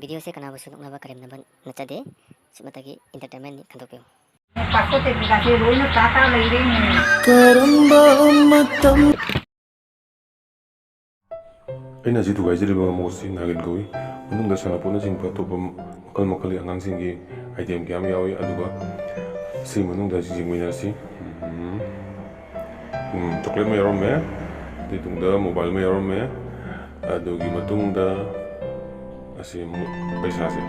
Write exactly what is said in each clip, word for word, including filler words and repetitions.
ꯚꯤꯗꯤꯑꯣꯁꯦ ꯀꯅꯥꯕꯨꯁꯨ ꯅꯣꯛꯅꯕ ꯀꯔꯦꯝꯅꯕ ꯅꯠꯆꯗꯦ꯫ ꯁꯤꯃꯇꯒꯤ ꯏꯟꯇꯔꯇꯦꯟꯃꯦꯟꯅꯤ ꯈꯟꯗꯣꯛꯄꯤꯌꯨ꯫ ꯄꯥꯛꯊꯣꯛꯇꯦ ꯕꯤꯀꯥꯁꯦ ꯂꯣꯏꯅ ꯇꯥ ꯇꯥ ꯂꯩꯔꯦꯅꯦ꯫ ꯀꯔꯝꯕ ꯃꯇꯝ ꯑꯩꯅ ꯍꯧꯖꯤꯛ ꯊꯨꯒꯥꯏꯖꯔꯤꯕ ꯃꯣꯃꯣꯁꯤ ꯅꯥꯒꯤꯟ ꯀꯧꯏ꯫ ꯃꯅꯨꯡꯗ ꯁꯥꯟꯅꯄꯣꯠꯅꯆꯤꯡꯕ ꯑꯇꯣꯞꯄ ꯃꯈꯜ ꯃꯈꯜꯒꯤ ꯑꯉꯥꯡꯁꯤꯡꯒꯤ ꯑꯥꯏꯇꯦꯝ ꯀꯌꯥ ꯑꯃ ꯌꯥꯎꯏ꯫ ꯑꯗꯨꯒ ꯁꯤ ꯃꯅꯨꯡꯗ ꯍꯧꯖꯤꯛ ꯌꯦꯡꯃꯤꯟꯅꯔꯁꯤ꯫ ꯎꯝ꯫ ꯎꯝ, ꯆꯣꯀ꯭ꯂꯦꯠ ꯑꯃ ꯌꯥꯎꯔꯝꯃꯦ, ꯑꯗꯨꯒꯤ ꯇꯨꯡꯗ ꯃꯣꯕꯥꯏꯜ ꯑꯃ ꯌꯥꯎꯔꯝꯃꯦ, ꯑꯗꯨꯒꯤ ꯃꯇꯨꯡꯗ ꯑꯁꯤ ꯑꯃꯨꯛ ꯄꯩꯁꯥꯁꯦ,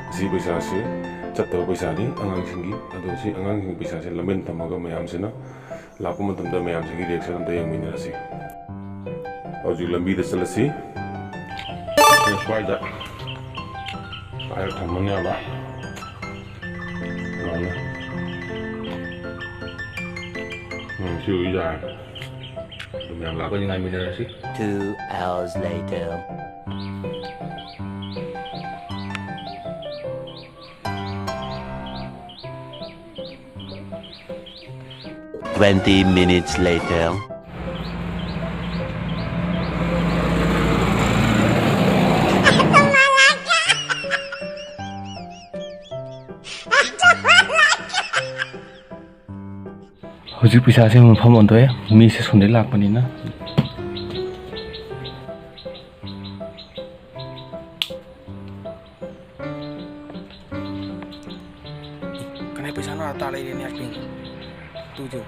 ꯑꯁꯤ ꯄꯩꯁꯥꯁꯦ ꯆꯠꯇꯕ ꯄꯩꯁꯥꯅꯤ ꯑꯉꯥꯡꯁꯤꯡꯒꯤ꯫ ꯑꯗꯣ ꯁꯤ ꯑꯉꯥꯡꯁꯤꯡꯒꯤ ꯄꯩꯁꯥꯁꯦ ꯂꯝꯕꯦꯟ ꯊꯝꯃꯒ ꯃꯌꯥꯝꯁꯤꯅ ꯂꯥꯛꯄ ꯃꯇꯝꯗ ꯃꯌꯥꯝꯁꯤꯒꯤ ꯔꯤꯌꯦꯛꯁꯟ ꯑꯝꯇ ꯌꯦꯡꯃꯤꯟꯅꯔꯁꯤ꯫ ꯍꯧꯖꯤꯛ ꯂꯝꯕꯤꯗ ꯆꯠꯂꯁꯤ꯫ ꯁ꯭ꯋꯥꯏꯗ ꯄꯥꯏꯔ ꯊꯝꯃꯅꯦꯕ꯫ ꯁꯨꯃꯥꯏꯅ꯫ ꯎꯝ, ꯁꯤ ꯑꯣꯏ ꯌꯥꯔꯦ꯫ ꯑꯗꯨ ꯃꯌꯥꯝ ꯂꯥꯛꯄꯗꯤ ꯉꯥꯏꯃꯤꯟꯅꯔꯁꯤ꯫ Two hours later. Twenty minutes later. ꯍꯧꯖꯤꯛ ꯄꯩꯁꯥꯁꯦ ꯃꯐꯝ ꯑꯣꯟꯊꯣꯛꯑꯦ, ꯃꯤꯁꯦ ꯁꯣꯝꯗꯩ ꯂꯥꯛꯄꯅꯤꯅ꯫ ꯀꯅꯥꯏ ꯄꯩꯁꯥꯅꯣ ꯑꯥ ꯇꯥ ꯂꯩꯔꯦꯅꯦ, ꯑꯁ, ꯄꯤꯡ꯫ Two zero.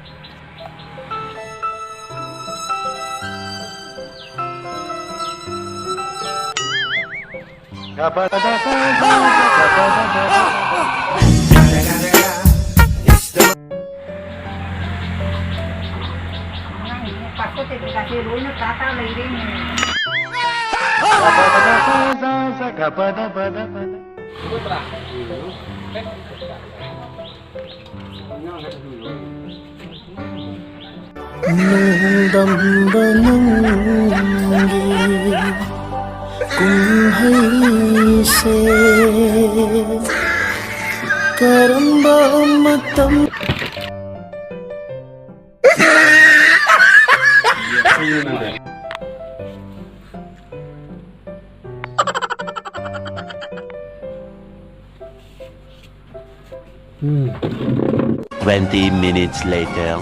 ꯅꯣꯡꯗꯝꯕ ꯅꯪꯒꯤ ꯀꯨꯝꯍꯩꯁꯦ ꯀꯔꯝꯕ ꯃꯇꯝ Twenty minutes later.